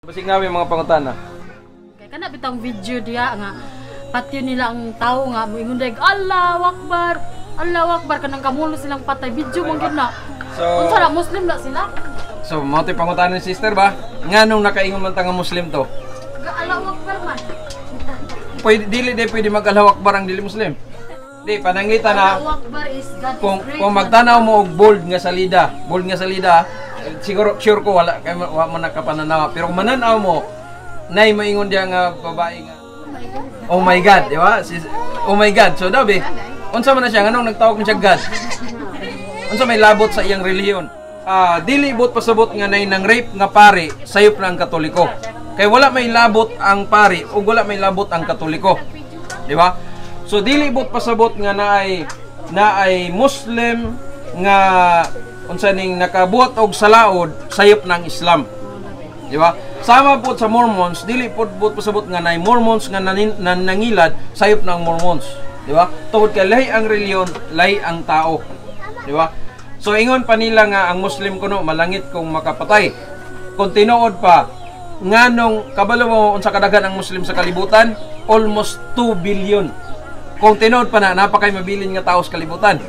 Basig namin mga pangutana. Kay kana bitang video diha nga patyon nila ang tao nga moingon dag Allahu Akbar. Allahu Akbar kanang kamulo silang patay, video man gyud na. So, Unsa na, Muslim na sila? So mao to'y pangutana ni sister ba? Nganong nakaingon man ta nga Muslim to? Ga Allahu Akbar man. Pwede dili di pwede mag Allahu Akbar ang dili Muslim. Di pananglitan na Allahu Akbar is God is kung great. Kung magtanaw mo og bold nga salida, bold nga salida, siguro sure ko wala kay wa mo nakapananaw. Pero kung mananaw mo, nay moingon diya nga babae nga "Oh my God," di ba? "Oh my God." So dabi, unsa man na siya, nganong nagtawag man siya God? Unsa may labot sa iyang relihiyon? Ah, dili buot pasabot nga nay nang rape nga pare, sayop na ang Katoliko. Kay wala may labot ang pare ug wala may labot ang Katoliko. Di ba? So dili buot pasabot nga naay Muslim nga unsa ning nakabuhat og salaod, sayop na ang Islam. Di ba? Sama po sa Mormons, dili po buot pasabot nga naay Mormons nga nangilad, sayop na ang Mormons. Di ba? Tungod kay lahi ang relihiyon, lahi ang tao. Di ba? So ingon pa nila nga ang Muslim kuno malangit kung makapatay. Kung tinuod pa, nganong kabalo mo unsa kadaghan ang Muslim sa kalibutan? Almost 2 billion. Kung tinuod pa na, napakay mabilin nga tao sa kalibutan.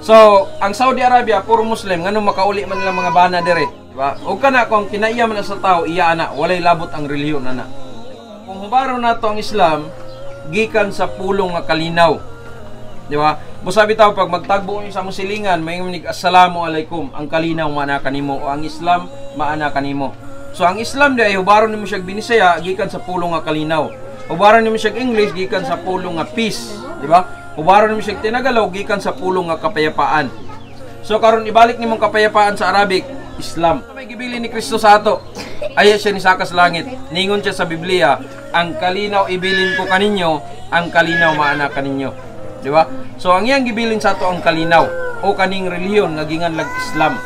So, ang Saudi Arabia puro Muslim, nganong makauli man nila mga bana dire, di ba? Og kana kung kinaiya man na sa tao, iya ana, walay labot ang relihiyon ana. Kung hubaro nato ang Islam gikan sa pulong nga kalinaw. Di ba? Busa bitaw pag magtagbo ni sa among silingan, may mig "Assalamu alaikum," ang kalinaw maana kanimo o ang Islam maana kanimo. So ang Islam di ay hubaro nimo siya Binisaya gikan sa pulong nga kalinaw. Hubaro nimo siya English gikan sa pulong nga peace, di ba? Hubaro nimo siya Tinagalog gikan sa pulong nga kapayapaan. So karon ibalik nimong kapayapaan sa Arabic, Islam. May gibili ni Kristo sa ato. Aya siya ni saka sa langit. Ningon siya sa Biblia, "Ang kalinaw ibilin ko kaninyo, ang kalinaw maana kaninyo." Di ba? So ang iyang gibilin sa ato ang kalinaw o kaning relihiyon nga ginganlag Islam.